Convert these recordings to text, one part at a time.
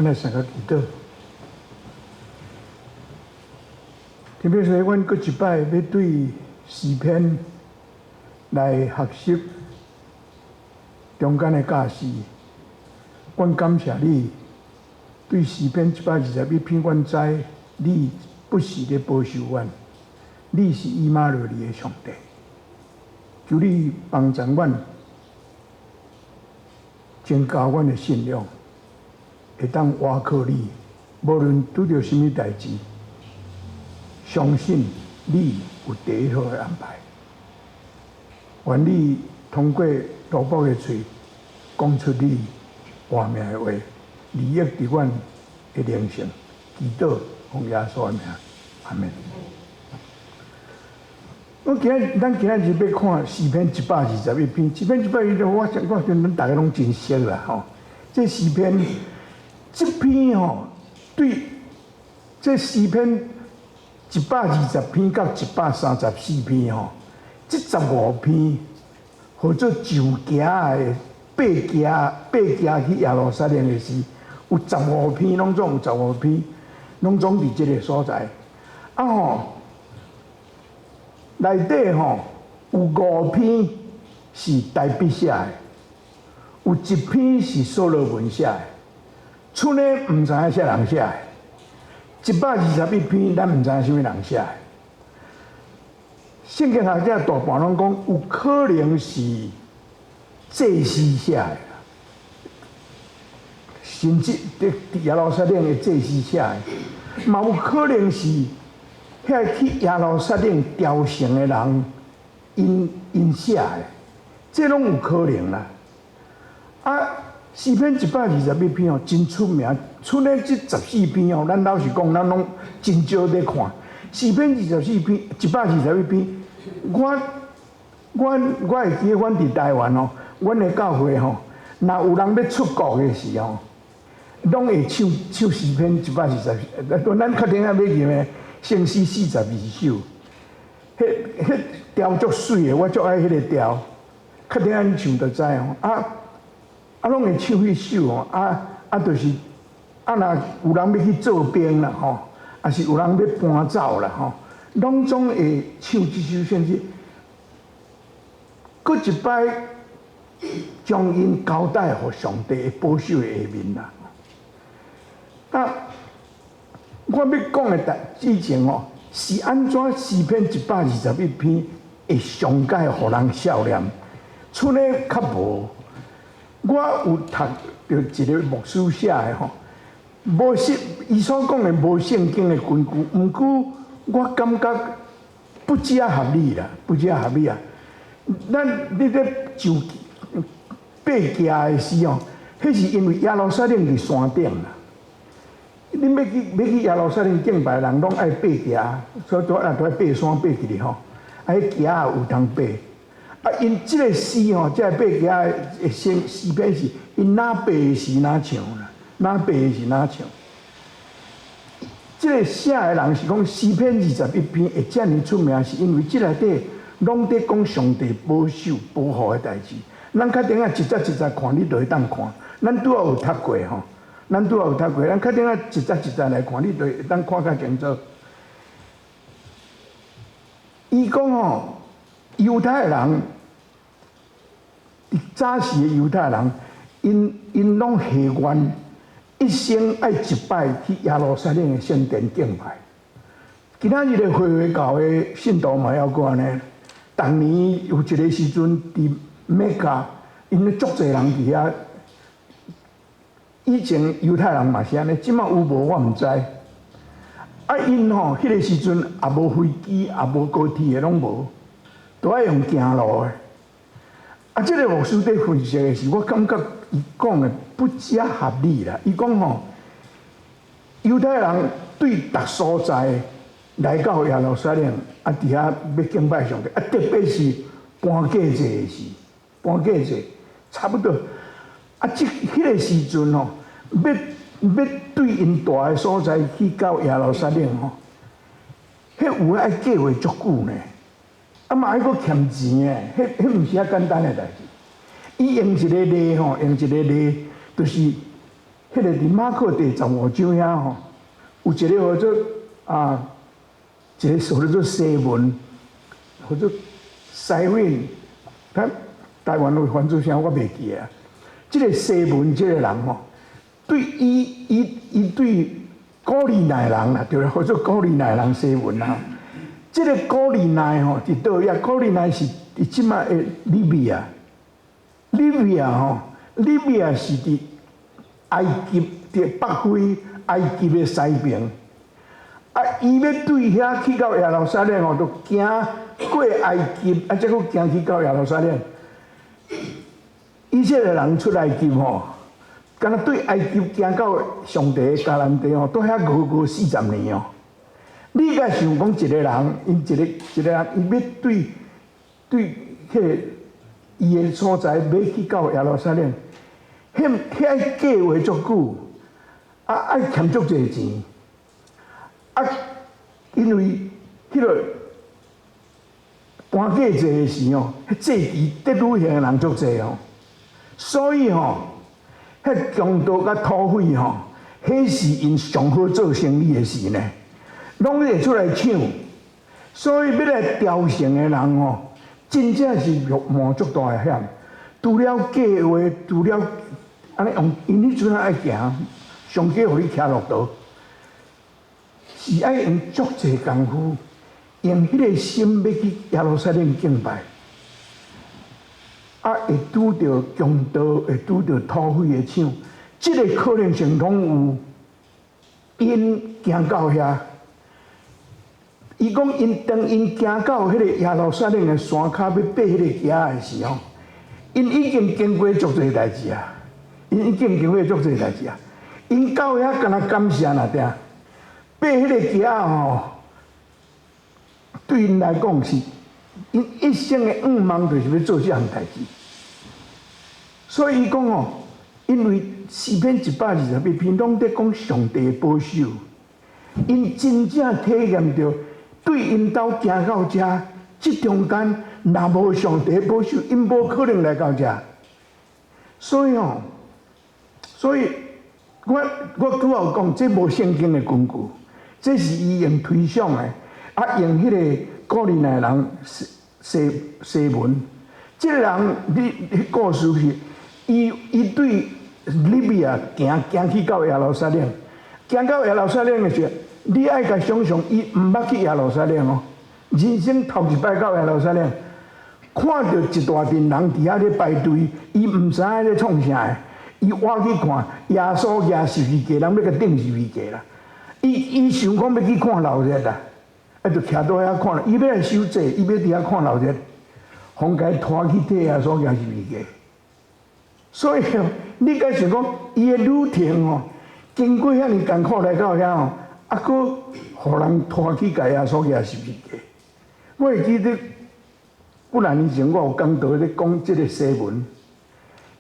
咱來三個祈禱。特別是阮閣一擺欲對詩篇來學習中間的教示，阮感謝你對詩篇121篇，阮知你不時咧保守阮，你是以馬內利的上帝，求你幫助阮，增加阮的信仰，會當倚靠你，無論拄著啥物代誌，相信你有第一好的安排。願你通過奴僕的喙講出你活命的話，利益佇阮的靈性。祈禱奉耶穌的名，阿們。我今仔咱今仔日欲看詩篇一百二十一篇，詩篇一百二十一，我想我想咱逐家攏真熟啦吼。這詩篇這篇吼，對這詩篇120篇到134篇吼，這15篇號做上行的爬行爬行去耶路撒冷的詩，有十五篇，攏總有十五篇，攏總佇這个所在。啊吼，內底吼有五篇是大衛寫的，有一篇是所羅門寫的，賰的毋知影啥人寫的。121篇咱毋知影啥物人寫的。聖經學者大半攏講有可能是祭司寫的，甚至佇耶路撒冷的祭司寫的，嘛有可能是遐去耶路撒冷朝聖的人𪜶𪜶寫的，這攏有可能啦。啊，詩篇一百二十一篇哦，真出名。賰的這14篇哦，咱老實講，咱攏真少咧看。詩篇24篇，121篇，我會記得，阮佇台灣哦，阮的教會吼，若有人欲出國的時候，攏會唱唱詩篇一百二十。咱較頂下欲吟的聖詩42首，彼彼調足媠的，我足愛彼个調。較頂下你唱就知哦，啊啊，攏會唱彼首哦，啊啊，就是啊，若有人欲去做兵啦吼，抑是有人欲搬走啦吼，攏總會唱這首聖詩。閣一擺將𪜶交代予上帝的保守的下面啦。啊，我欲講的代之前哦，是按怎詩篇一百二十一篇會上蓋予人數念，賰的較無。我有讀著一个牧師寫的吼，無聖伊所講的無聖經的根據，毋過我感覺不遮合理啦，不遮合理啊！咱你咧上爬行的時吼，彼是因為耶路撒冷佇山頂啦。恁欲去耶路撒冷敬拜，人攏愛爬行，所以都啊都愛爬山爬起去吼。啊，彼行仔有通爬。啊，𪜶這个詩吼，這个爬行的詩詩篇是𪜶若爬的時若唱啦，若爬的時若唱。這个寫的人是講詩篇二十一篇會遮爾出名，是因為這內底攏佇講上帝保守保護的代誌。咱較頂仔一節一節看，你就會當看。咱拄仔有讀過吼，咱拄仔有讀過，咱較頂仔一節一節來看，你就會當看較清楚。伊講吼，猶太人，早時的猶太人，𪜶𪜶攏誓願一生愛一擺去耶路撒冷的聖殿敬拜。今仔日的回回教的信徒嘛猶閣按呢。逐年有一个時陣佇麥加，𪜶足濟人佇遐。以前猶太人嘛是按呢，這馬有無我毋知。啊，𪜶吼彼个時陣也無飛機，也無高鐵的，攏無，都愛用行路的。啊，這个牧師佇分析的時，我感覺伊講的不遮合理啦。伊講吼，猶太人對逐所在來到耶路撒冷，啊，佇遐欲敬拜上帝，啊，特別是搬過節的時，搬過節差不多。啊，這彼个時陣吼，欲欲對𪜶蹛的所在去到耶路撒冷吼，彼有的愛計畫足久呢，啊嘛愛閣儉錢的，彼彼毋是遐簡單的代誌。伊用一个例吼，用一个例，就是彼个佇馬可第15章遐吼，有一个號做啊，一个叫做西門，號做西敏，他台灣有翻做啥我袂記啊。這個西門這個人吼，對伊伊伊對古利奈人啦，對啦，號做古利奈人西門啦。這個古利奈吼，佇佗位啊？古利奈是佇這馬的利比亞，利比亞吼，利比亞是佇埃及佇北非，埃及的西邊。啊，伊欲對遐去到耶路撒冷吼，就行過埃及，啊，才閣行去到耶路撒冷。以色列人出埃及吼，敢若對埃及行到上帝的迦南地吼，都遐熬過40年哦。你敢想講一個人，𪜶一個一個人，伊欲對對彼个伊的所在，欲去到耶路撒冷，彼彼計劃足久，啊愛欠足濟錢，啊，因為彼個搬過節的時吼，彼祭期佇旅行的人足濟哦，所以吼，彼強盜佮土匪吼，彼是𪜶上好做生意的時呢，攏會出來搶，所以欲來朝聖的人吼，真正是冒足大的險。除了計劃，除了按呢用，𪜶彼陣愛行，上過予你騎駱駝，是愛用足濟功夫，用彼個心欲去耶路撒冷敬拜，啊，會拄著強盜，會拄著土匪的搶，這個可能性攏有。𪜶行到遐，伊講𪜶當𪜶行到彼個耶路撒冷的山跤欲爬彼個橋的時候，𪜶已經經過足濟代誌啊！𪜶已經經過足濟代誌啊！𪜶到遐敢若感謝爾定，爬彼個橋吼，對𪜶來講是𪜶一生的願望，就是欲做這項代誌。所以伊講吼，因為詩篇128篇攏佇講上帝的保守，𪜶真正體驗著對𪜶兜行到遮，這中間若無上帝保守，𪜶無可能來到遮。所以吼，所以我我拄仔有講，這無聖經的根據，這是伊用推想的，啊，用彼個古利奈人西西西門，這個人你彼故事是，伊伊對利比亞行行去到耶路撒冷，行到耶路撒冷的時候，你愛共想像，伊毋捌去耶路撒冷哦，人生頭一擺到耶路撒冷，看著一大陣人佇遐咧排隊，伊毋知影咧創啥的，伊倚去看耶穌舉十字架，人欲共釘十字架啦。伊伊想講欲去看鬧熱啦，啊，就徛佇遐看，伊欲來守節，伊欲佇遐看鬧熱，予共拖去替耶穌舉十字架。所以哦，你敢想講，伊的旅程哦，經過遐爾艱苦來到遐哦，啊，閣予人拖去共耶穌舉十字架。我會記得幾若年前我有講道咧講這個西門。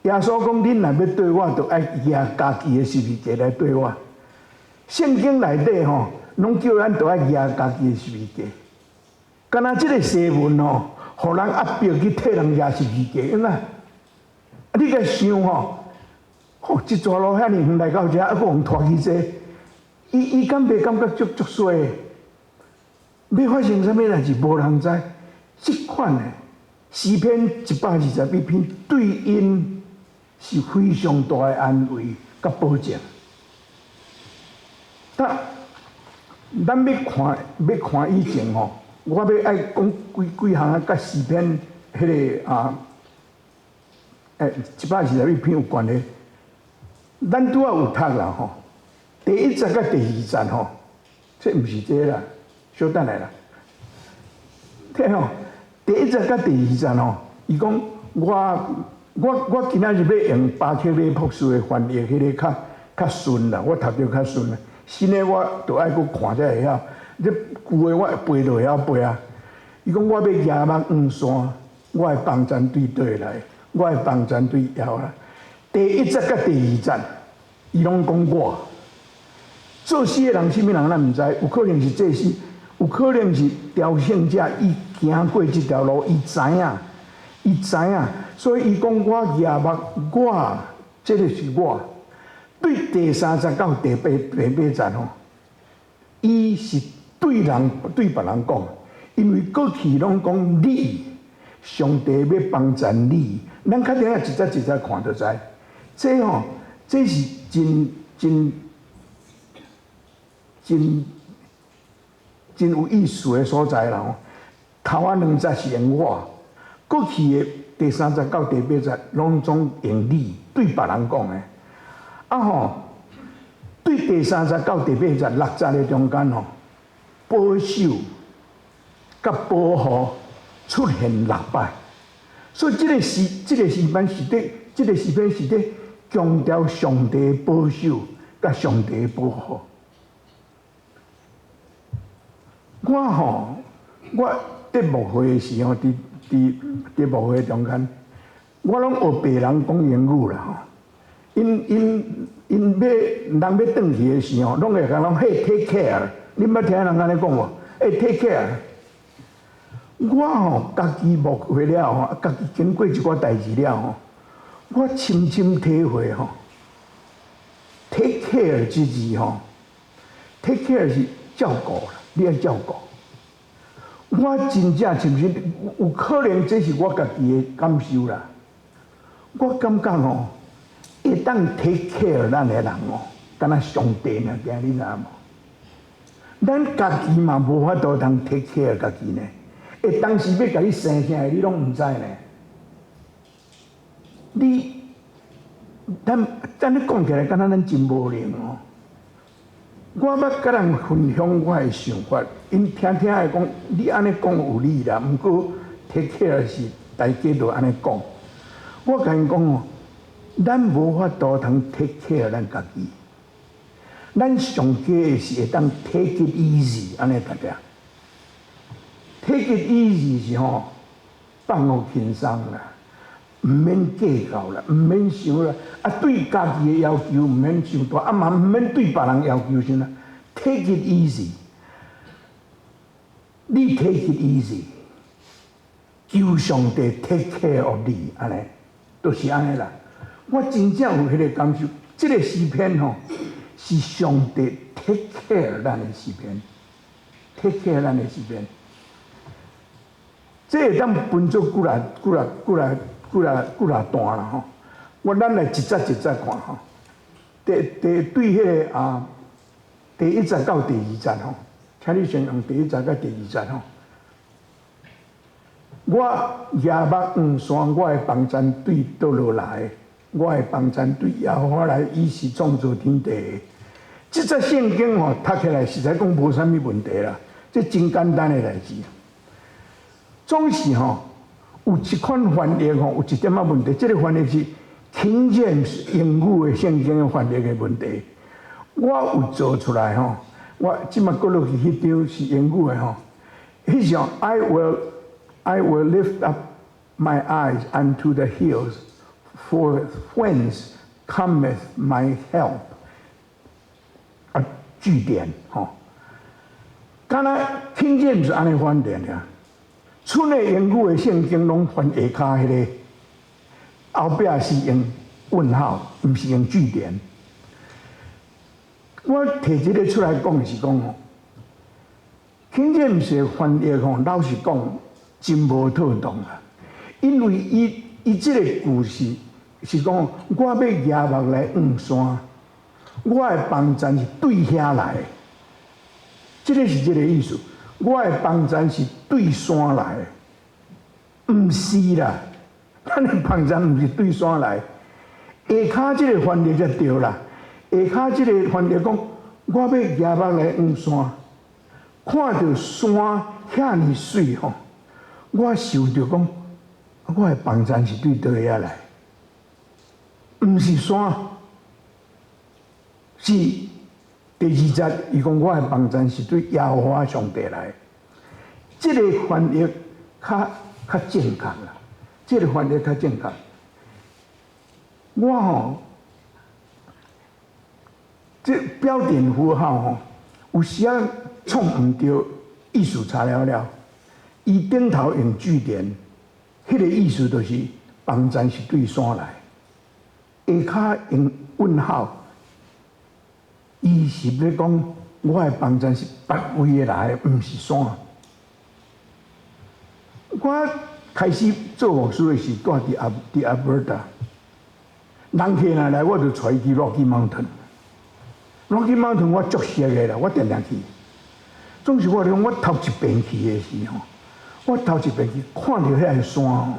耶穌講：恁若欲綴我，就愛舉家己的十字架來綴我。聖經內底吼，攏叫咱著愛舉家己的十字架。敢若這個西門吼，予人壓迫去替人舉十字架，按怎？啊，你共想吼，吼，這逝路遐爾遠來到遮，啊，閣予人拖去這，伊伊敢袂感覺足足衰的？欲發生啥物代誌，無人知。這款的詩篇121篇對𪜶是非常大的安慰佮保證。但咱欲看欲看以前吼，我欲愛講幾幾項佮詩篇彼個啊，121篇有關係。咱拄仔有讀啦吼，第一節佮第二節吼，這毋是這個啦，小等下啦。聽吼，第一節佮第二節吼，伊講我我我今仔日欲用巴克禮博士的翻譯，彼個較較順啦，我讀著較順啦。新的我著愛閣看才會曉，這舊的我會背就會曉背啊。伊講我欲舉目望山，我的幫贊對佗位來？我的幫贊對耶和華來。第一節佮第二節，伊攏講我。作詩的人啥物人，咱毋知，有可能是祭司，有可能是朝聖者，伊行過這條路，伊知影，伊知影，所以伊講我舉目，我，這個是我。對第三節到第八節吼，伊是對人對別人講，因為過去攏講你，上帝欲幫贊你，咱較等下一節一節看就知。這吼，這是真真真真有意思的所在啦吼。頭仔兩節是用我，過去的第三節到第八節攏總用你對別人講的。啊吼，對第三節到第八節六節的中間吼，保守佮保護出現六擺，所以這個詩篇是佇強調上帝保守佮上帝保護。我吼，我佇牧會的時候，佇牧會中間，我攏學白人講英語啦吼。𪜶𪜶𪜶欲人欲轉去的時候，攏會共講 hey take care，你捌聽人按呢講無？欸 take care。我吼家己牧會了吼，家己經過一寡代誌了吼，我深深體會吼，take care 這字吼，take care 是照顧啦，你愛照顧。我真正是毋是有可能這是我家己的感受啦。我感覺吼，會當 take care 咱的人哦，敢若上帝爾爾，你知影無？咱家己嘛無法度通 take care 家己呢。會當時欲共你生啥，你攏毋知呢。你，咱咱咧講起來，敢若咱真無能哦。我捌佮人分享我的想法，𪜶聽聽會講，你按呢講有理啦。毋過 take care 是大家都按呢講。我共𪜶講哦，咱無法度通 take care 咱家己，咱上佳的是會當 take it easy，按呢得無？take it easy 是吼放予輕鬆啦，毋免計較啦，毋免想啦，啊對家己的要求毋免傷大，啊嘛毋免對別人要求傷啦。Take it easy，你 take it easy，求上帝 take care of 你，按呢，就是按呢啦。我真正有彼個感受，這個詩篇吼是上帝 take care 咱的詩篇，take care 咱的詩篇。這會當分做幾若幾若幾若幾若幾若段啦吼。我咱來一節一節看吼。第第對彼個啊，第一節到第二節吼，請你先用第一節到第二節吼。我舉目望山，我的幫贊對佗落來？我的幫贊對耶和華來，伊是創造天地的。這節聖經吼讀起來實在講無啥物問題啦，這真簡單的代誌。總是吼有一款翻譯吼有一點仔問題，這個翻譯是 King James 英語的聖經的翻譯的問題。我有做出來吼，我這馬閣落去彼張是英語的吼。彼項 I will lift up my eyes unto the hills, for whence cometh my help？啊，句點吼，敢若 King James 按呢翻譯爾，賰的英語的聖經攏翻下跤彼個，後壁是用問號，毋是用句點。我提這個出來講是講吼，King James 的翻譯吼，老實講真無妥當啊，因為伊伊這個句是是講我欲舉目來望山，我的幫贊是對遐來的，這個是這個意思。我的幫贊是對山來的，毋是啦，咱的幫贊毋是對山來。下跤這個翻譯才對啦，下跤這個翻譯講，我欲舉目來望山，看著山遐爾媠吼，我想著講，我的幫贊是對佗遐來，毋是山，是第二節，伊講我的幫贊是對耶和華上帝來，這個翻譯較較正確啦，這個翻譯較正確。我吼，這標點符號吼，有時仔創毋對，意思差了了。伊頂頭用句點，彼個意思就是幫贊是對山來。下跤用問號，伊是欲講我的幫贊是別位的來，毋是山。我開始做牧師的時，住佇 Alberta，人客若來，我就帶伊去 Rocky Mountain。Rocky Mountain 我足熟的啦，我定定去。總是我講，我頭一遍去的時吼，我頭一遍去看著遐个山吼，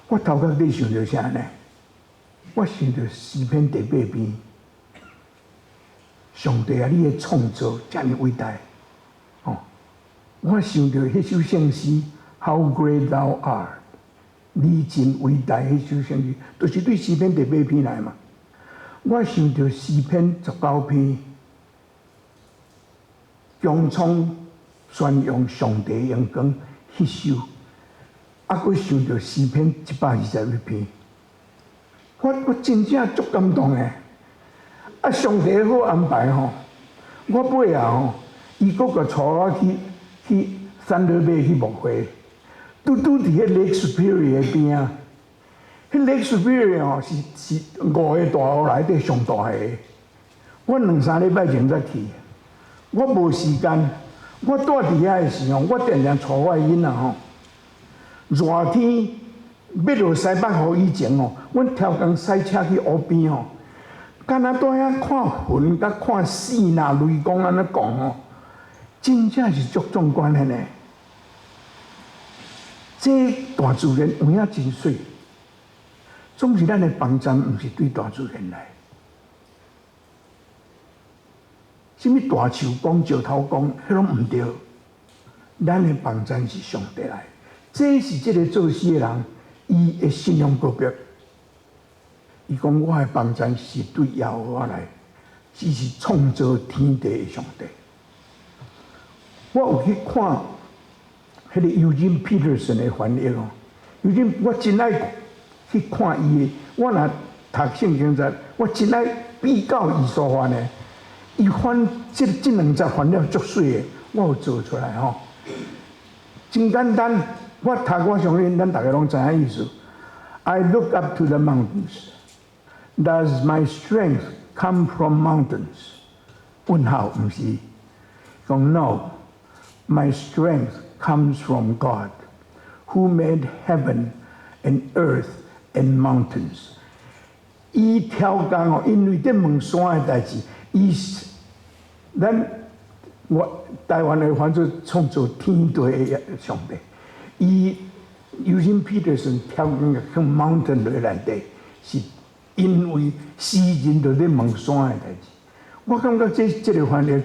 我頭殼底想著啥呢？我想著詩篇第八篇，上帝啊，你的創造遮爾偉大，吼！我想著彼首聖詩，How great thou art，你真偉大。彼首聖詩，就是對詩篇第八篇來嘛。我想著詩篇19篇，穹蒼宣揚上帝榮光，彼首，啊，閣想著詩篇121篇，我真正足感動的。啊，上帝好安排吼，我尾仔吼，伊閣閣帶我去 Thunder Bay 去牧會，拄拄佇彼 Lake Superior 的邊仔，彼 Lake Superior 吼是五个大湖內底上大个。我兩三禮拜前才去，我無時間，我蹛佇遐的時候，我定定帶我的囡仔吼，熱天欲落西北雨以前吼，阮超工駛車去湖邊吼，敢若蹛遐看雲佮看爍爁雷公按呢講吼，真正是足壯觀的呢。這大自然有影真媠，總是咱的幫贊，毋是對大自然來。啥物大樹公、石頭公，彼攏毋對。咱的幫贊是上帝來，這是這个作詩的人，伊的信仰告白。伊講我的幫贊是對耶和華來，伊是創造天地的上帝。我有去看彼个 Eugene Peterson 的翻譯哦，Eugene 我真愛去看伊的，我若讀聖經冊，我真愛比較伊所翻的。伊翻這兩節翻了足媠的，我有做出來吼。真簡單，我讀我相信咱逐家攏知影意思。I look up to the mountains. Does my strength come from mountains？問號毋是，講 No。My strength comes from God, who made heaven and earth and mountains。伊超工哦，因為佇問山的代誌，伊咱我台灣的翻做創造天地的上帝，伊 Eugene Peterson 超工去 mountain 落內底，是因為詩人就咧問山的代誌。我感覺這個翻譯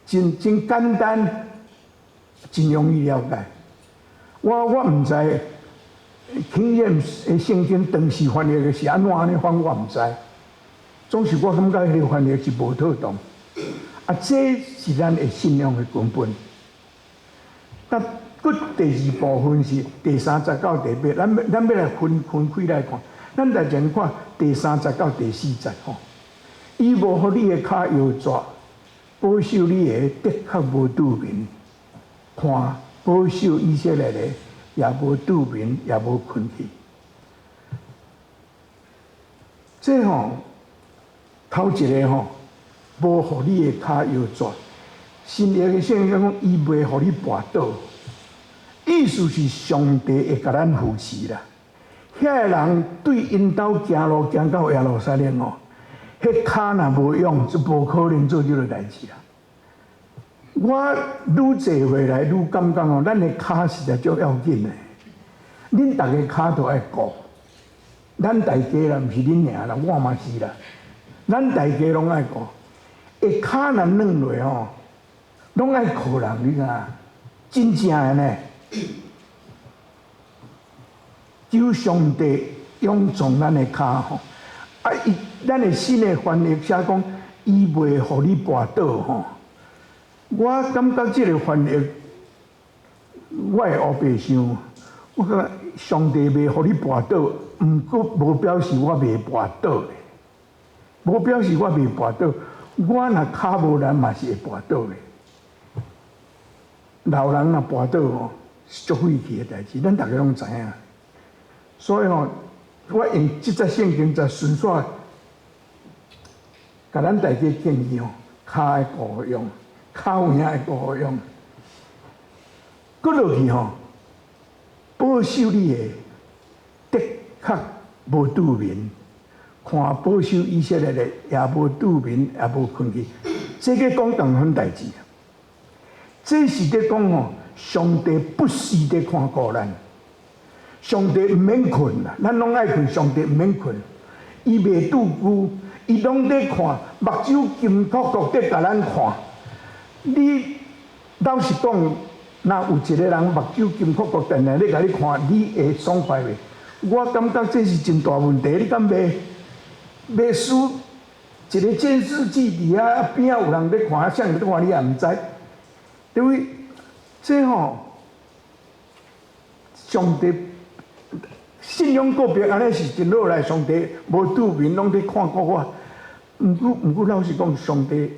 真真簡單。真容易了解。我毋知 King James 的聖經當時翻譯的是按怎按呢翻，我毋知。總是我感覺彼个翻譯是無妥當。啊，這是咱的信仰的根本。那閣第二部分是第三節到第八，咱欲來分開來看。咱來先看第三節到第四節吼。伊無予你的跤搖折，保守你的的確無拄眠。看，保守以色列的也無拄眠，也無睏去。這吼頭一个吼，無予你的跤搖折。新約的聖經講，伊袂予你跋倒，意思是上帝會共咱扶持啦。遐个人對𪜶兜行路行到耶路撒冷哦，彼跤若無用，就無可能做這个代誌啦。我愈濟歲來愈感覺哦，咱的跤實在足要緊的。恁逐个跤都愛顧，咱大家啦，毋是恁爾啦，我嘛是啦。咱大家攏愛顧，下跤若軟落吼，攏愛靠人，你知影？真正的呢，求上帝勇壯咱的跤吼。啊，伊咱的新的翻譯寫講，伊袂予你跋倒吼。我感覺這个翻譯，我會烏白想，我感覺上帝袂予你跋倒，毋過無表示我袂跋倒，無表示我袂跋倒。我若跤無力嘛是會跋倒的。老人若跋倒吼，是足晦氣的代誌，咱逐家攏知影。所以吼，我用這節聖經就順紲。共咱大家建議吼，跤愛顧好用，跤有影愛顧好用。閣落去吼，保守你的的確無拄眠，看保守以色列的也無拄眠，也無睏去。這个講仝款代誌，這是咧講吼，上帝不時咧看顧咱，上帝毋免睏啦，咱攏愛睏，上帝毋免睏，伊袂拄久，伊攏咧看，目睭金矍矍咧共咱看。你老實講，若有一個人目睭金矍矍，定定咧共你看，你會爽快袂？我感覺這是真大問題，你敢袂袂輸？一個監視器佇遐邊仔有人咧看，啥人咧看你也毋知，對不對？這吼，上帝信仰告白按呢是真好來，上帝無拄眠攏咧看顧我。毋過老實講，上帝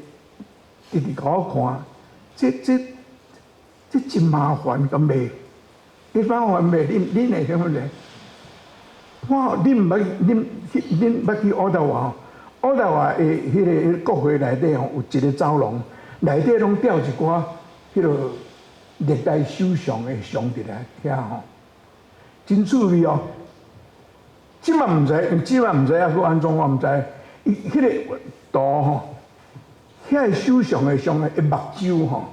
直直共我看，這真麻煩，敢袂？你麻煩袂？恁會啥物咧？我恁毋捌，恁捌去渥太華？渥太華的彼個國會內底吼，有一個走廊，內底攏吊一寡彼個歷代首相的像佇咧遐吼，真趣味哦。這馬毋知，這馬毋知猶閣按怎，我毋知。伊彼個圖吼，遐个首相的像的目睭吼，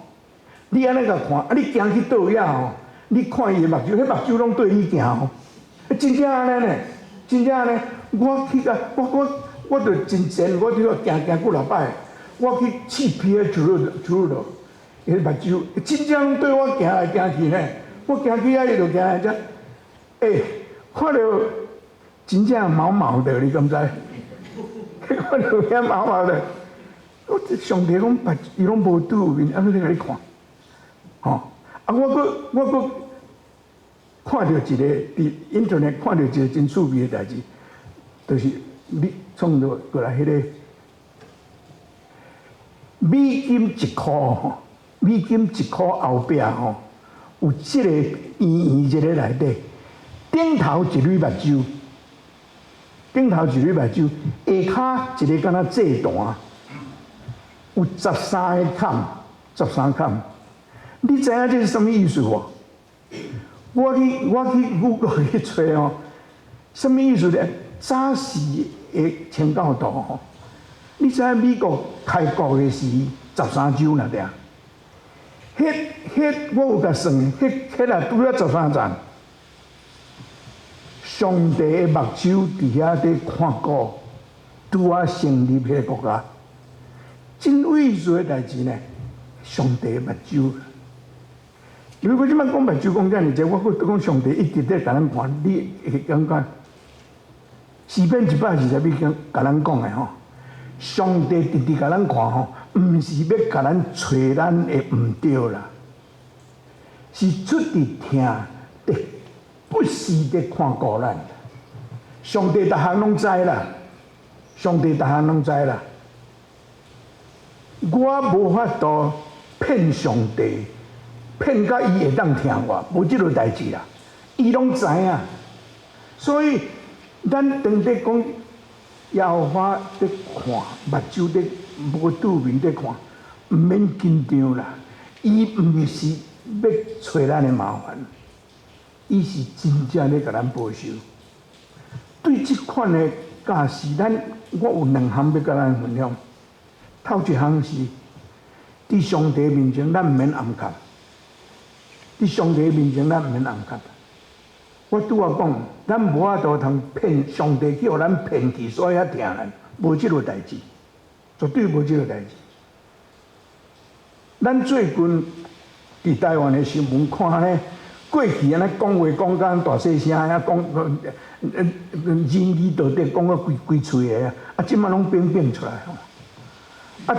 你按呢共看，啊，你行去佗遐吼，你看伊的目睭，彼目睭攏對你行吼，真正按呢呢，真正按呢。我去甲我就真賤，我就行行幾若擺，我去試 Pierre Trudeau，伊目睭真正對我行來行去呢，我行去遐，伊就行來遮，欸，看著真正毛毛的，你敢知？看著遐毛毛的，我上帝講目伊攏無拄眠，按怎咧共你看？吼！啊，我閣看著一個佇 Internet 看著一個真趣味的代誌，就是你創造過來彼個美金一箍吼，美金一箍後壁吼，有這個圓圓一個內底，頂頭一蕊目睭，頂頭一蕊目睭，下跤一個敢若祭壇，有十三个崁，十三崁。你知影這是啥物意思無？我去 Google 去揣哦，啥物意思咧？早時的清教徒吼，你知影美國開國的時十三州爾爾，彼我有共算，彼若拄好十三層。上帝的目睭佇遐佇看顧，拄仔成立彼个國家，真偉大的代誌呢！上帝的目睭。如果這擺講目睭講遮爾濟，我閣講上帝一直咧共咱看，你會感覺詩篇120篇共咱講的吼，上帝直直共咱看吼，毋是欲共咱揣咱的毋對啦，是出佇疼的，不時咧看顧咱。上帝逐項攏知啦，上帝逐項攏知啦。我無法度騙上帝，騙甲伊會當聽我，無這個代誌啦。伊攏知影，所以咱當佇講耶和華佇看，目睭佇無拄眠佇看，毋免緊張啦。伊毋是欲揣咱的麻煩，伊是真正咧共咱保守。對這款的教示，咱我有兩項欲共咱分享。頭一項是，佇上帝面前，咱毋免掩蓋。佇上帝面前，咱毋免掩蓋。我拄仔講，咱無法度通騙上帝，去予咱騙去，所以遐疼咱，無這個代誌，絕對無這個代誌。咱最近佇台灣的新聞看呢，過去按呢講話講甲大細聲，遐講仁義道德講甲規規喙的，啊，這擺攏變變出來吼。啊，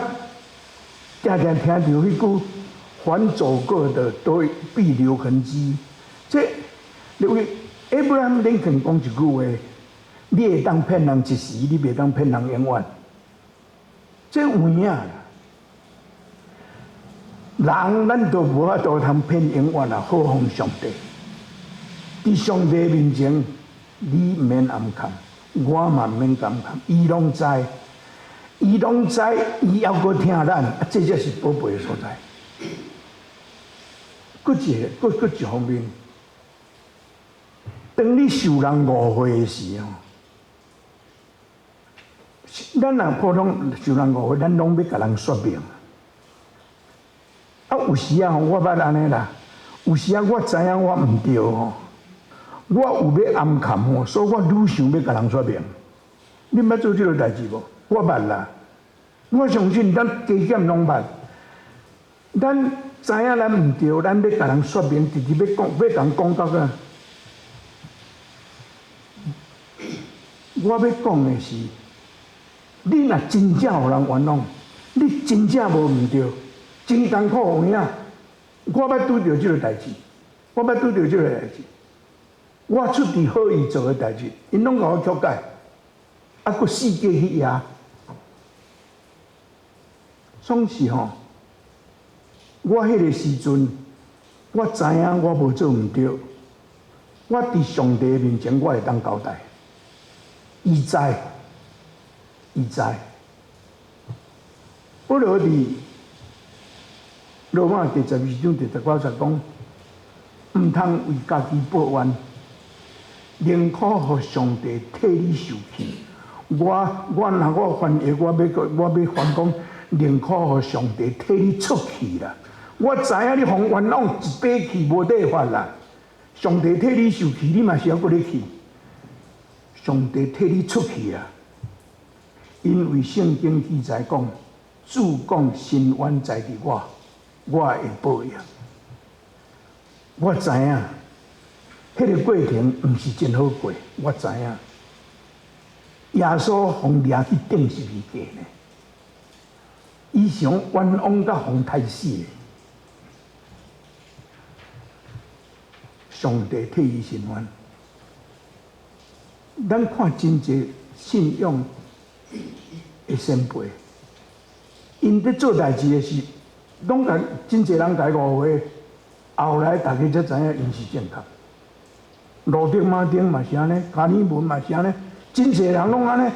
定定聽著彼句“凡走過的都必留痕跡”，這因為 Abraham 林肯講一句話：你會當騙人一時，你袂當騙人永遠。這有影啦。人咱都無法度通騙永遠啦，何況上帝？佇上帝面前，你毋免掩藏，我嘛毋免掩藏，伊攏知。伊攏知，伊猶閣疼咱，啊，這才是寶貝的所在。閣一個，閣閣一方面，當你受人誤會的時候，咱若普通受人誤會，咱攏欲共人說明。啊，有時啊，我捌按呢啦，有時啊，我知影我毋對吼，我有欲暗崁吼，所以我愈想欲共人說明。你捌做這个代誌無？我捌啦。我相信咱加減攏捌。咱知影咱毋對，咱欲共人說明，直直欲講，欲共人講到個。我欲講的是，你若真正予人冤枉，你真正無毋對，真艱苦有影。我捌拄著這个代誌，我捌拄著這个代誌。我出佇好意做的代誌，𪜶攏共我曲解，啊，閣四界去掖，總是吼，我彼个時陣，我知影我無做毋對，我佇上帝面前我會當交代，伊知，伊知。保羅佇羅馬第12章第19節講，毋通為家己報怨，寧可予上帝替你受氣。我我若我翻譯，我欲我欲翻講，寧可予上帝替你出氣啦。我知影你予冤枉一擺氣無得法啦。上帝替你受氣，你嘛是猶閣咧氣。上帝替你出氣啦，因為聖經記載講，主講伸冤在佇我，我會報應。我知影，彼个過程毋是真好過，我知影。耶穌予掠去釘十字架呢，伊想冤枉甲予刣死的，上帝替伊伸冤。咱看真濟信仰的先輩，𪜶佇做代誌的時，攏共真濟人共伊誤會，後來大家才知影𪜶是正確。路德馬丁嘛是按呢，加爾文嘛是按呢，真濟人攏按呢。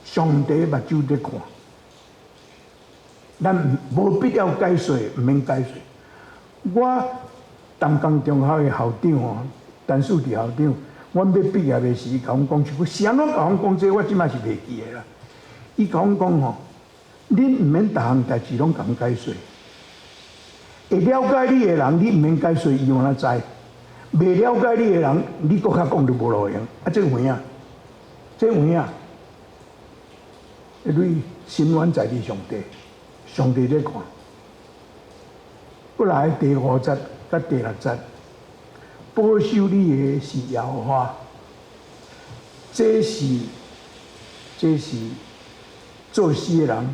上帝目睭佇看，咱無必要解說，毋免解說。我淡江中學的校長吼，陳樹治校長，阮欲畢業的時，伊共阮講一句，是按怎共阮講這個，我這馬是袂記得啦。伊共阮講吼，恁毋免逐項代誌攏共解說，會了解你的人，你毋免解說，伊有哪知？袂了解你的人，你閣較講就無路用。啊，這有影，這有影。因為伸冤在佇上帝，上帝咧看。過來第五節佮第六節，保守你的是耶和華，這是做詩的人，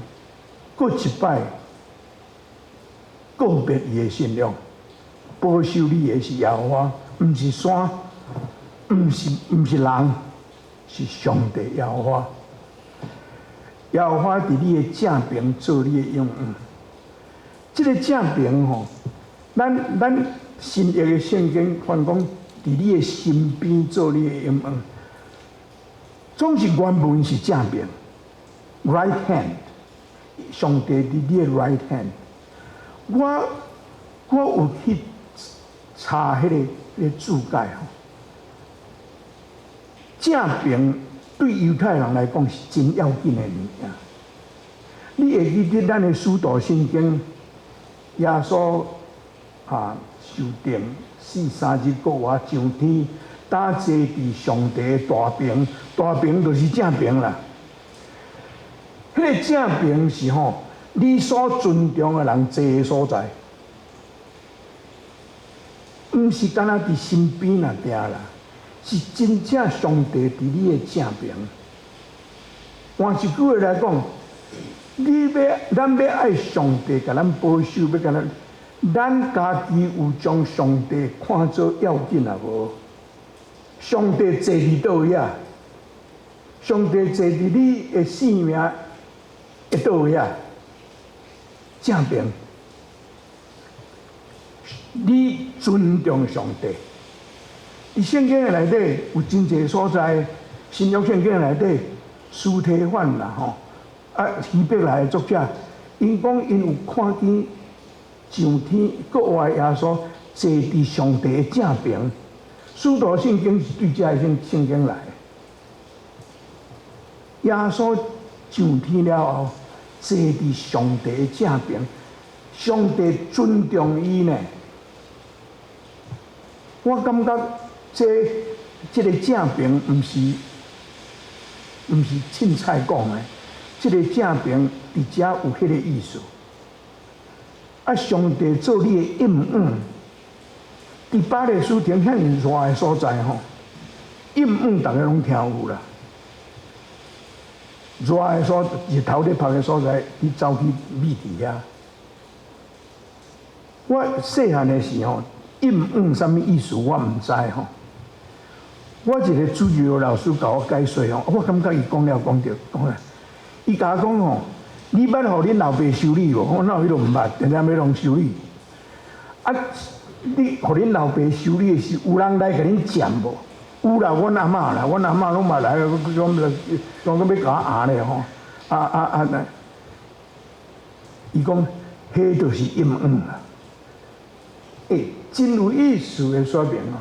閣一擺告別伊的信仰。保守你的是耶和華，毋是山，毋是人，是上帝耶和華。耶和華佇你的正爿做你的養養。這个正爿吼，咱新約的聖經翻講，佇你的身邊做你的養養，總是原文是正爿，right hand，上帝佇你的 right hand。我有去查彼个注解吼，正爿對猶太人來講是真要緊的物件。你會記得咱的使徒信經，耶穌啊受釘死3日復活上天，搭坐佇上帝的大爿，大爿就是正爿啦。彼个正爿是吼，你所尊重的人坐的所在，毋是干焦佇身邊爾爾啦。是真正上帝佇你的正爿。換一句話來講，你欲咱欲愛上帝共咱保守，欲共咱，咱家己有將上帝看做要緊啊無？上帝坐佇佗位啊？上帝坐佇你的性命的佗位啊？正爿，你尊重上帝。佇聖經的內底有真濟所在，新約聖經內底，司提反啦吼，啊希伯來的作者，𪜶講𪜶有看見上天國外耶穌坐佇上帝的正爿。使徒信經是對這个聖經來的。耶穌上天了後，坐佇上帝的正爿，上帝尊重伊呢。我感覺這個正爿毋是凊彩講的，這個正爿佇遮有彼個意思。啊，上帝做你的應允，佇巴勒斯坦遐爾熱的所在吼，應允逐家攏聽有啦。熱的所日頭咧曝的所在，伊走去覕佇遐。我細漢的時候，應允啥物意思我毋知吼。我一個主日學老師共我解說吼，我感覺伊講了講著講啦。伊共我講吼，你捌予恁老爸修理無？我哪有彼落毋捌，定定欲予人修理。啊，你予恁老爸修理的時，有人來共恁占無？有啦，阮阿嬤啦，阮阿嬤攏嘛來，講講講欲共我壓咧吼。啊啊啊！伊講，彼就是應允啦。欸，真有意思的說明哦。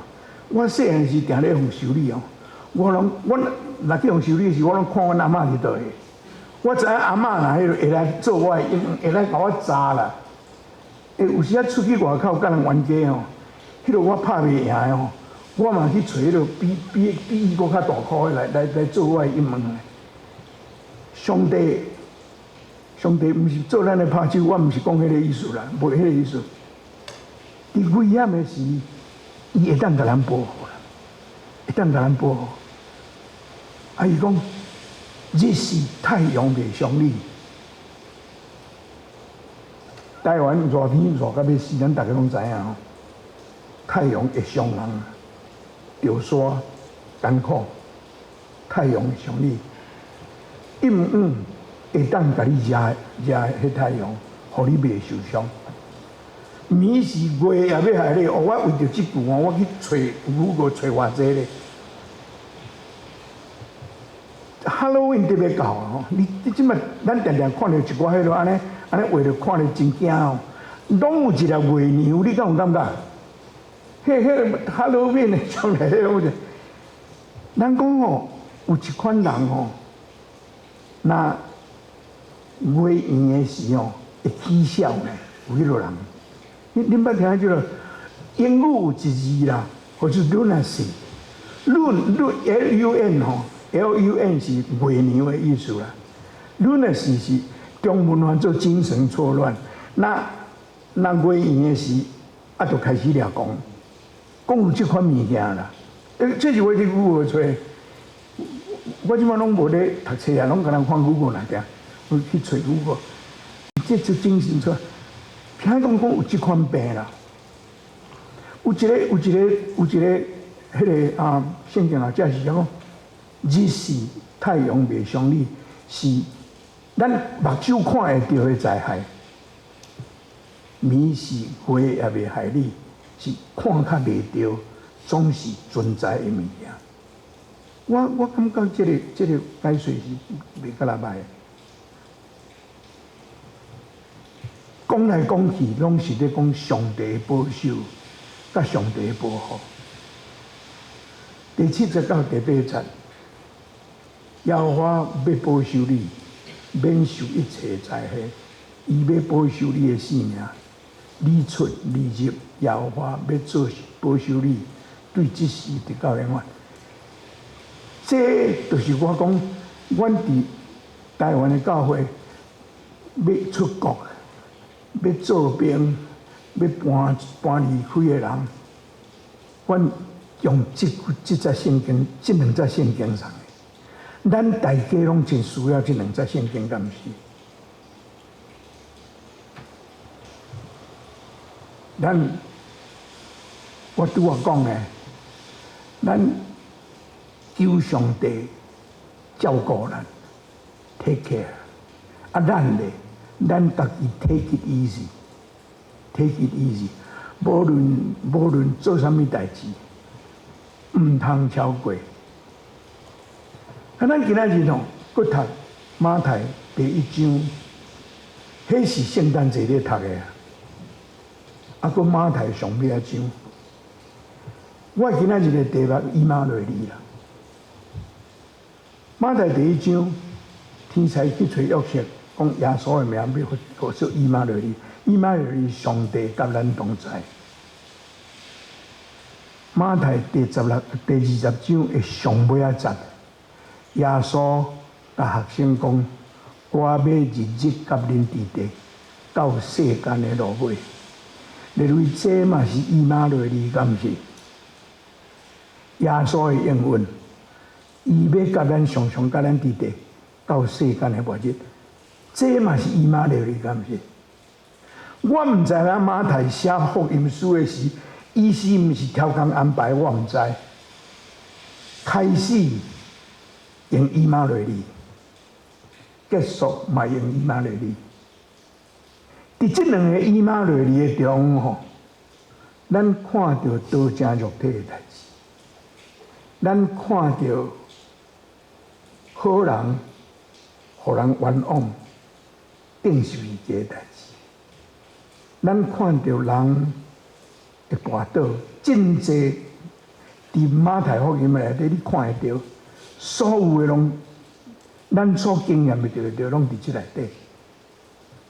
我細漢時定咧予修理哦，我攏阮若去予修理時，我攏看阮阿嬤佇佗位。我知影阿嬤若彼落會來做我的應允，會來共我查啦。欸，有時仔出去外口佮人冤家吼，彼落我拍袂贏的吼，我嘛去揣彼落比伊閣較大箍的來做我的應允。上帝，上帝毋是做咱的拍手，我毋是講彼個意思啦，無彼個意思。佇危險的時，伊會當共咱保護啦，會當共咱保護。啊，伊講日時太陽袂傷你。台灣熱天熱甲欲死，咱逐家攏知影吼。太陽會傷人，著沙艱苦，太陽會傷你。應允會當共你遮遮彼太陽，予你袂受傷。暝時月也欲害你，哦！我為著這句話，我去揣 Google 揣偌濟咧。Halloween 特別到啊！吼，你這擺咱定定看著一寡彼落按呢按呢畫著看著真驚吼，攏有一粒月娘，你敢有感覺？彼個 Halloween 的將來彼個，人講吼，有一款人吼，若月圓的時吼會起痟呢，有彼落人。恁捌聽這個英語有一字啦，叫做 lunacy，lun lun L U N 吼，L U N 是月娘的意思啦。lunacy 是中文翻做精神錯亂。那月圓的時，啊，就開始掠狂，講有這款物件啦。欸，這是我佇 Google 揣，我這擺攏無咧讀冊啊，攏共人看 Google 爾爾，我去揣 Google，這就精神錯。聽講講有這款病啦，有一個，彼個啊，聖經學者是講，日時太陽袂傷你，是咱目睭看會著的災害；暝時月也袂害你，是看較袂著，總是存在的物件。我感覺這個解說是袂閣來䆀。講來講去，攏是咧講上帝的保守，佮上帝的保護。第七節到第八節，耶和華欲保守你，免受一切災禍。伊欲保守你的性命，你出你入，耶和華欲做保守你，對這時直到永遠。這就是我講，阮佇台灣的教會欲出國，欲做兵，欲搬離開的人，阮用這節聖經，這兩節聖經上的，咱大家攏真需要這兩節聖經，敢毋是？咱我拄仔講的，咱求上帝照顧咱，take care。啊，咱咧，咱家己 take it easy，take it easy。無論做啥物代誌，毋通超過。啊，咱今仔日吼，閣讀馬太第一章，彼是聖誕節咧讀的啊。啊，閣馬太上尾一章，我今仔日的題目以馬內利啦。馬太第一章，天使去揣約瑟，講耶穌的名欲號做以馬內利，以馬內利上帝佮咱同在。馬太第16、第20章的上尾仔節，耶穌共學生講：我欲日日佮恁佇佇，到世間的落尾。認為這嘛是以馬內利，敢毋是？耶穌的應允，伊欲佮咱常常佮咱佇佇，到世間的末日，這嘛是以馬內利，敢毋是？我毋知影馬太寫福音書的時，伊是毋是超工安排，我毋知。開始用以馬內利，結束嘛用以馬內利。佇這兩个以馬內利的中吼，咱看著道成肉體的代誌，咱看著好人予人冤枉，釘十字架的代誌，咱看著人會跋倒，真濟佇馬太福音內底，你看會著，所有的攏咱所經驗會著的，攏佇這內底。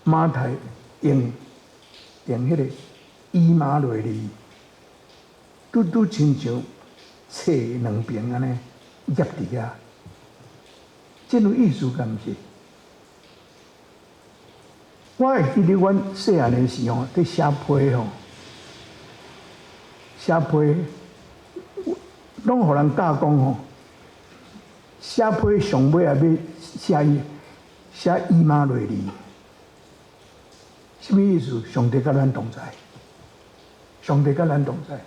馬太用彼個以馬內利，拄拄親像冊兩邊按呢夾佇遐，真有意思，敢毋是？我會記得阮細漢的時候，佇寫批吼，寫批，攏予人教講吼，寫批上尾仔欲寫伊寫以馬內利，啥物意思？上帝佮咱同在，上帝佮咱同在，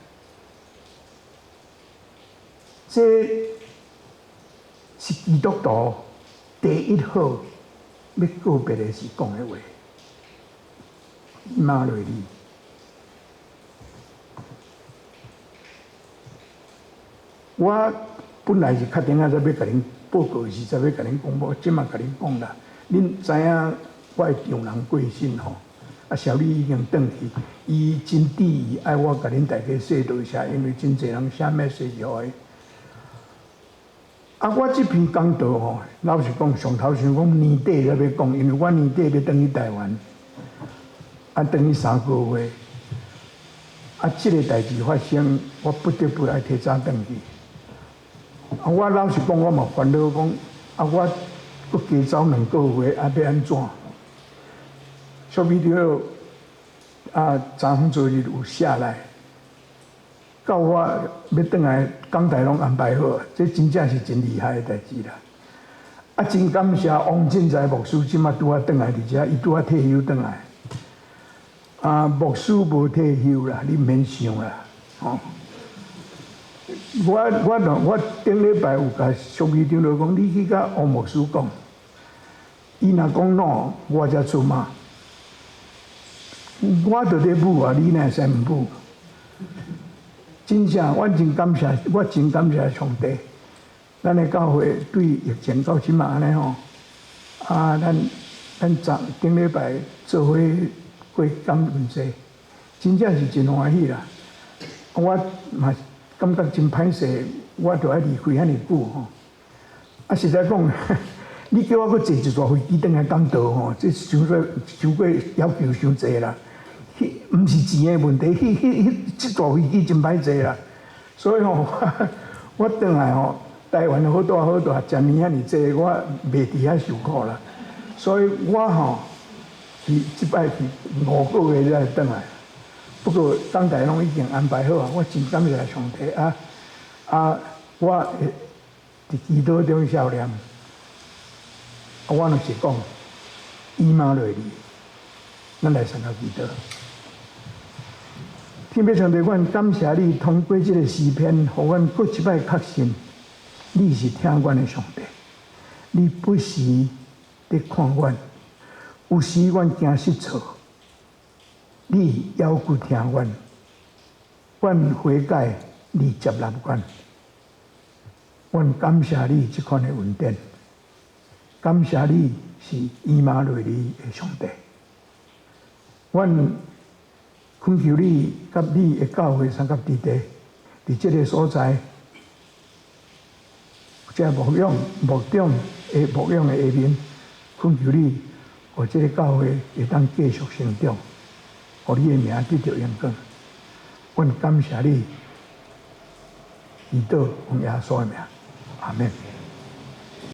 這是基督徒第一號欲告別的時講的話。以馬內利，我本來是確定啊，才欲共恁報告時，才欲共恁講，無這馬共恁講啦。恁知影我的丈人過身吼，啊，小李已經轉去，伊真致意愛我共恁大家說多謝，因為真濟人寫 message 予伊。啊，我這篇講道吼，老實講，上頭想講年底才欲講，因為我年底欲轉去台灣。啊，轉去3個月，啊，這个代誌發生，我不得不愛提早轉去。啊，我老實講，我嘛煩惱講，啊，我閣加走2個月，啊，欲按怎？小米著啊，昨昏昨日有寫來，到我欲轉來，講台攏安排好，這真正是真厲害的代誌啦。啊，真感謝王進財牧師，這馬拄仔轉來佇遮，伊拄仔退休轉來。啊，牧師無退休啦，你毋免想啦，吼！我頂禮拜有共淑儀長老講，你去共王牧師講，伊若講 no，我才出馬。我著咧舞啊，你哪會使毋舞？真正，我真感謝，我真感謝上帝。咱的教會對疫情到這馬按呢吼，啊，咱昨頂禮拜做伙過感恩節，真正是真歡喜啦！我嘛感覺真歹勢，我著愛離開遐爾久吼。啊，實在講，你叫我閣坐一逝飛機轉來講道吼，這傷過傷過要求傷濟啦。彼毋是錢的問題，彼彼彼這逝飛機真歹坐啦。所以吼，我轉來吼，台灣好大好大，食物遐爾濟，我袂佇遐受苦啦。所以我吼，去這擺去5個月才會轉來，不過講台攏已經安排好啊，我真感謝上帝啊！啊，我會佇祈禱中默念，啊，我若是講以馬內利，咱來三個祈禱。天父上帝，阮感謝你通過這个詩篇，予阮閣一擺確信，你是疼阮的上帝，你不時佇看阮。有時阮驚失措，你猶閣疼阮，阮悔改，你接納阮。阮感謝你這款的恩典，感謝你是以馬內利的上帝。阮懇求你佮你的教會三佮弟弟，佇這个所在，這牧養牧長的牧養的下面，懇求你，予這个教會會當繼續成長，予你的名得著榮光。阮感謝你，祈禱奉耶穌的名，阿門。